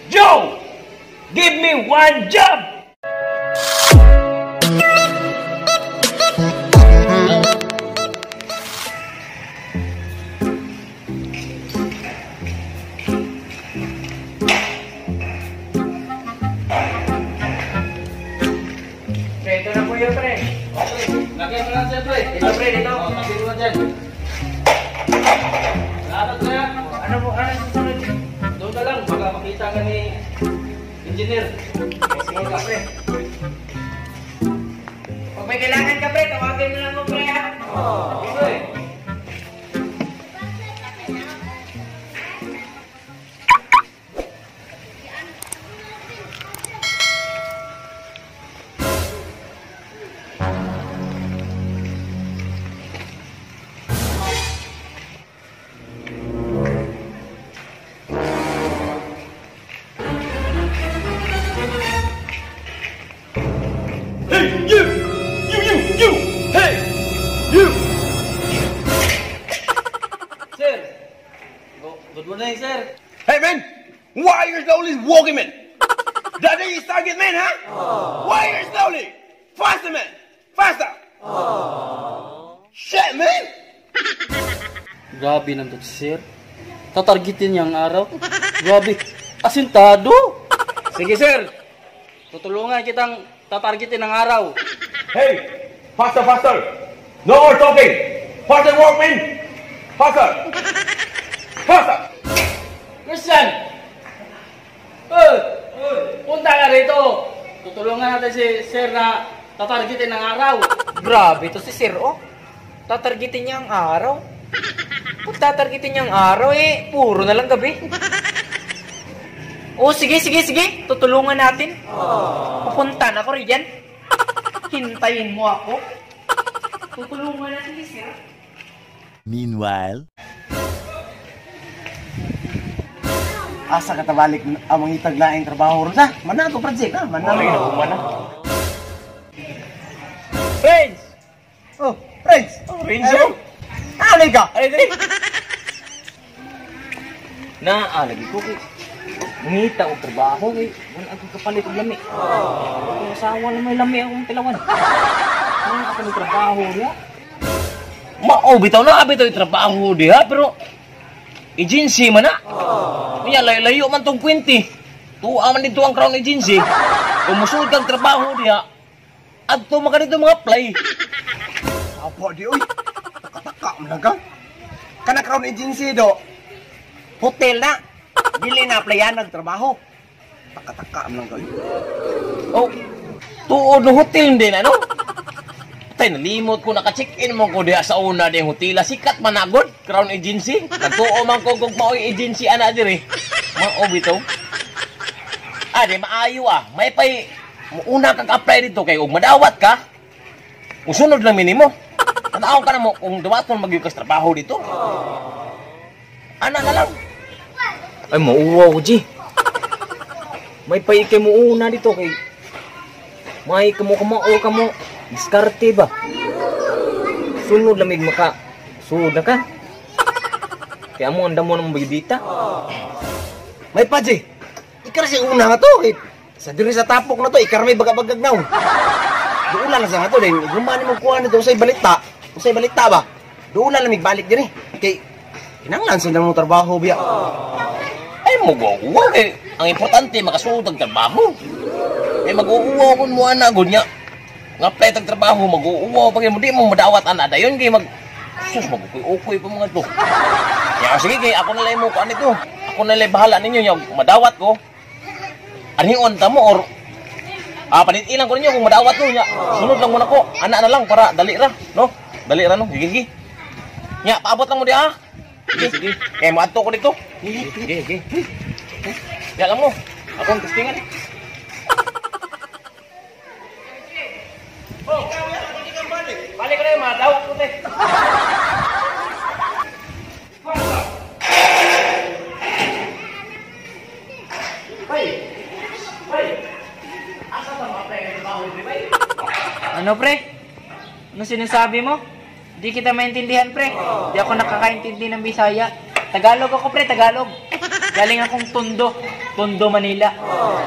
Joe! Give me one job! Ito na po yun, pre. Lagyan mo lang siya, pre. Dito, pre, dito. Lagyan mo lang dyan. Lahat na yan. Ano po, ano susunod? Doon ka lang, baka makita ka ni engineer. Sige ka, pre. Pag may kailangan ka, pre, tawagin mo lang mo, pre, ha? Okay, pre. Hey, you! You! Hey! You! Sir. Good morning, sir. Hey, man! Why are you slowly walking, man? That is target, man, huh? Why are you slowly? Faster, man! Faster! Shit, man! Grabe naman to, sir. Tatargetin niya ang araw. Grabe. Asintado. Sige, sir. Tutulungan kitang tatargetin ang araw. Hey! Faster, faster! No more talking! Faster work, man! Faster! Faster! Christian! Punta ka rito. Tutulungan natin si sir na tatargetin ang araw. Grabe to si Sir, oh. Tatargetin niya ang araw. Pag tatargetin niya ang araw, eh, puro na lang gabi. Oh, sige. Tutulungan natin. Pupunta na ako riyan. Hintayin mo ako. Tutulungan natin si Sir. Meanwhile, Asa ka tabalik ang mga itaglaing trabaho ron na? Mana to project ha? Mana. Friends! Oh, friends. Renzo? Alay ka. Lagi ko kay ngita og trabaho kay wala akong kapalit og lami. Ang asawa na may lami akong tilawan. Wala ako ng trabaho diha. Mao bitaw na abi to trabaho diha pero agency man na. Kunya layo man tong 20. Tuwa man dito ang Crown Agency. Kung musulod kang trabaho diha, adto man kanito mga apply. Apo di oy. Taka-taka man lang ka. Kana Crown Agency do. Hotel na. Dili na applyan ng trabaho. Taka-taka man lang ka. Oh, tuod no hotel din ano? Tay nalimot ko naka-check-in mo ko diha sa una ding hotela. Sikat man agod Crown Agency. Nagtuo man ko kung maoy agency ana diri. Mao bitaw. Di maayo ah. May pay una kang apply dito kay ug madawat ka. Usunod lang minimo. Tanaw ka na mo kung dawaton magyukas trabaho dito. Ana na lang. Ay mauwaw G. May pay kay mo una dito kay may kamo diskarte ba? Sunod lamig maka sunod na ka. Kaya mo anda mo ng bibita. May paji. Ikar si una nga to. Sa diri sa tapok na to, ikar may bagabagag naw. Doon lang sa nga to, dahil gumani mo kuha nito sa balita. Sa balita ba? Doon lang balik diri. Kay, kinanglan sa mo trabaho biya. Ay mo go kay ang importante makasuod ang trabaho. Ay mag-uuwa kun mo ana gud nya. Nga apply tag trabaho mag-uuwa pag mo di mo madawat ana dayon kay mag sus mag-ukoy pa mga to. Ya sige kay ako na lang mo kuan ito. Ako na lang bahala ninyo nya madawat ko. Anhion ta mo or panitilan ko ninyo kung madawat ko nya. Sunod lang muna ko. Ana na lang para dali ra, no? Dali ra no. Sige. Nya paabot lang mo di ha. Sige. Kay mo adto ko dito. Sige. Ya lang mo. Ako ang testingan. Oh, balik ka na yung mga daw, puti. Asa ka mga pre? Ano pre? Ano sinasabi mo? Di kita maintindihan pre. Di ako nakakaintindi ng Bisaya. Tagalog ako pre, Tagalog. Galing akong Tondo. Tondo, Manila.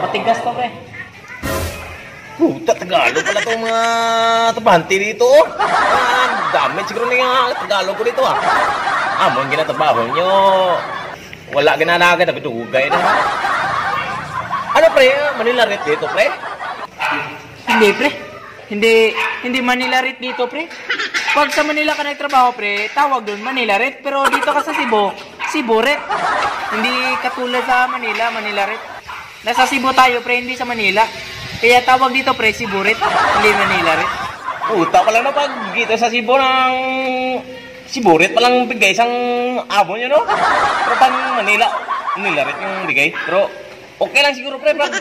Matigas to, pre. Puta, Tagalog pala itong mga trabahante dito. Dami siguro na yung Tagalog ko dito Amon ginatrabaho nyo. Wala ginanaga, nagdugay na. Ano pre, Manila rate dito pre? Hindi, pre. Hindi Manila rate dito, pre. Pag sa Manila ka nagtrabaho, pre, tawag doon Manila rate. Pero dito ka sa Cebu, Cebu rate. Hindi katulad sa Manila, Manila rate. Nasa Cebu tayo, pre, hindi sa Manila. Kaya tawag dito, pre, Cebu rate. Hindi Manila rate. Puta pala na pag dito sa Cebu ng Siburit palang bigay isang amo nyo, no? Pero pag Manila rate yung bigay. Pero okay lang siguro, pre, pag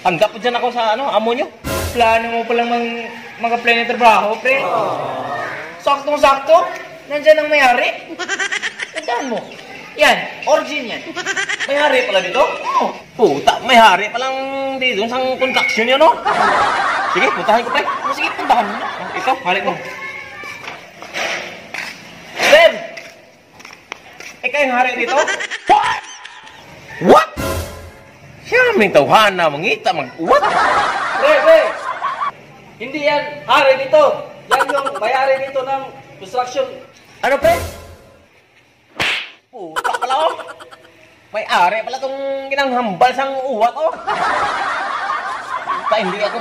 tanggap po dyan ako sa amo nyo. Plano mo palang mga plano ng trabaho, pre. Saktong-sakto. Nandyan ang mayari. Tandaan mo. Yan, origin yan. May hari pala dito? Oh, puta, may hari palang dito sa construction nyo, no? Sige, puntahan ko, pre. Sige, puntahan mo. Ito, halik mo. Sir! Ikaw yung hari dito? What? What? Siya may tawhana, mangita, mag-what? Pre. Hindi yan hari dito. Yan yung bayari dito ng construction. Ano, pre? Puta pala, oh. May ari pala itong ginanghambal sang uwat, oh. Puta, hindi ako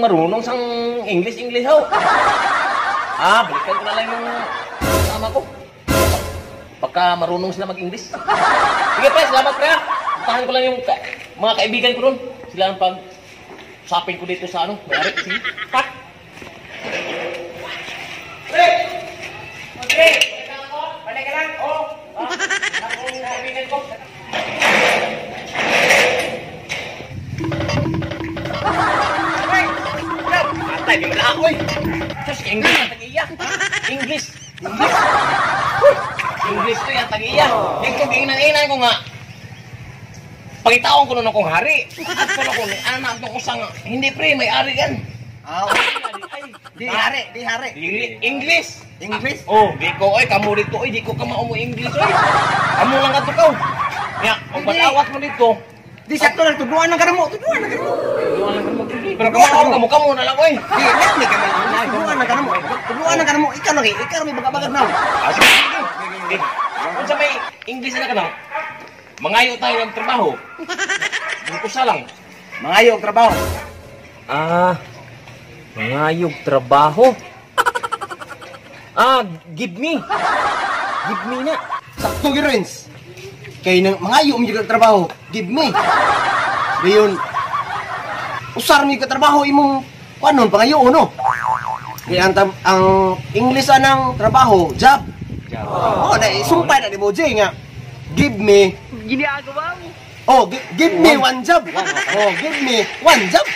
marunong sang English, oh. Balikan ko na lang yung tama ko. Pagka marunong sila mag-English. Sige, pre, salamat, pre. Puntahan ko lang yung mga kaibigan ko ron. Sila ang pag-shopping ko dito sa may-ari. Sige, cut. Pre! Pre! Balik ka lang, oh. Akong kaibigan ko. Ay! Patay, di wala ako eh. Tapos English ang tag-iya. English to yung tag-iya. Yung ginang-inan ko nga. Pagitaon ko nun akong hari. At ko kung anak itong usang, hindi pre, may ari yan. Di hari. English. English? Oh, di ko, kamu dito, di ko ka maumo English, Kamu lang ato ka. Ya, kung balawat mo dito. Di sakto lang, tuduan lang ka na mo. Pero kamu na lang, oy. Di ka na. Tuduan lang ka na mo. Ikaw lang may bagabagad na. Sige. Kung sa may English na ka na, mangayo tayo ng trabaho. Bukusa lang. Mangayo ang trabaho. Mangayog trabaho. Give me. Give me na. Sakto girens. Kay nang mangayo mo yung trabaho. Give me. Dayon. Usar mo yung trabaho imong panon pangayo no. Kaya ang English anang trabaho, job. Na sumpay na ni Moje nga. Give me. Ginagawa mo. Give me one job. Give me one job.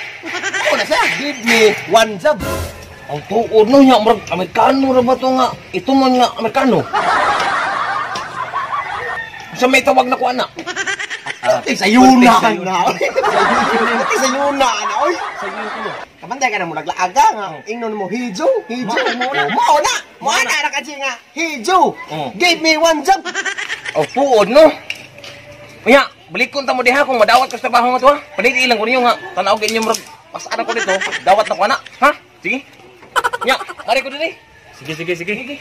Na siya. Give me one job. Ang tuod no nya, Amerikano ra ba to nga? Ito man nga Amerikano. Sa may tawag na ko anak. Sayuna ka na. Sayuna na. Oy. Kamanday ka na mo naglaaga nga. Ingnon mo hijo. Mo na. Mo na kasi nga. Hijo. Give me one job. Ang tuod no. Nya, balikon ta mo diha kung madawat ka sa trabaho nga to ha. Paniti ilang ko niyo nga. Tanawag inyo murag pasada ko dito. Dawat na ko anak. Ha? Sige. Nya, kari ko diri. Sige.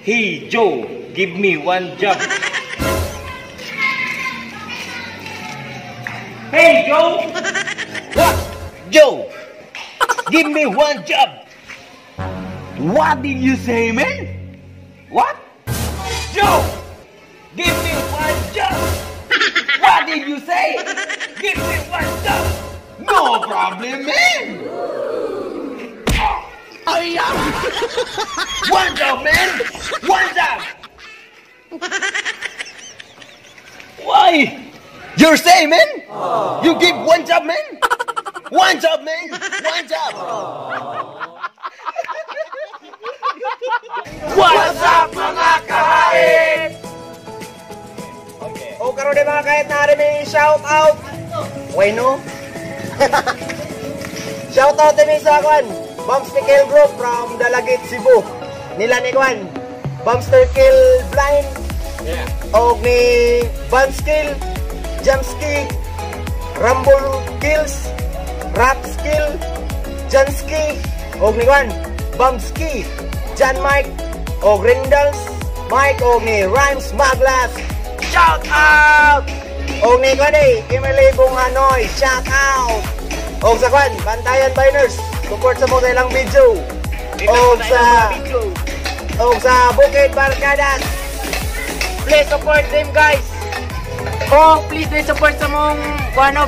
Hey Joe, give me one job. Hey Joe! What? Joe, give me one job. What did you say, man? What? Joe, give me one job. What did you say? Give me one job. No problem, man. Oh yeah. One job, man. One job. Why? You're saying, man? You give one job, man? One job, man. One job. What's up, mga kahit? O karon di mga kahit na may shout out. Why no? Shout out din sa kwan. Bombster Kill Group from Dalagit, Cebu. Nila ni Kwan, Bombster Kill Blind, og ni Bunskill, Jumpski, Rumble Kills, Rap Skill, Janski, og ni Kwan, Bombski, Jan Mike, og Rindals, Mike, og ni Rhymes Maglas. Shout out! Og ni Kwan Emily Bung Hanoy, shout out! Og sa Kwan, Bantayan Biners, support sa mga ilang video. Og sa Bukid Barcadas, please support them guys. Oh, please do support sa mong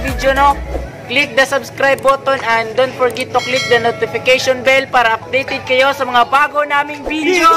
video no. Click the subscribe button and don't forget to click the notification bell para updated kayo sa mga bago naming video.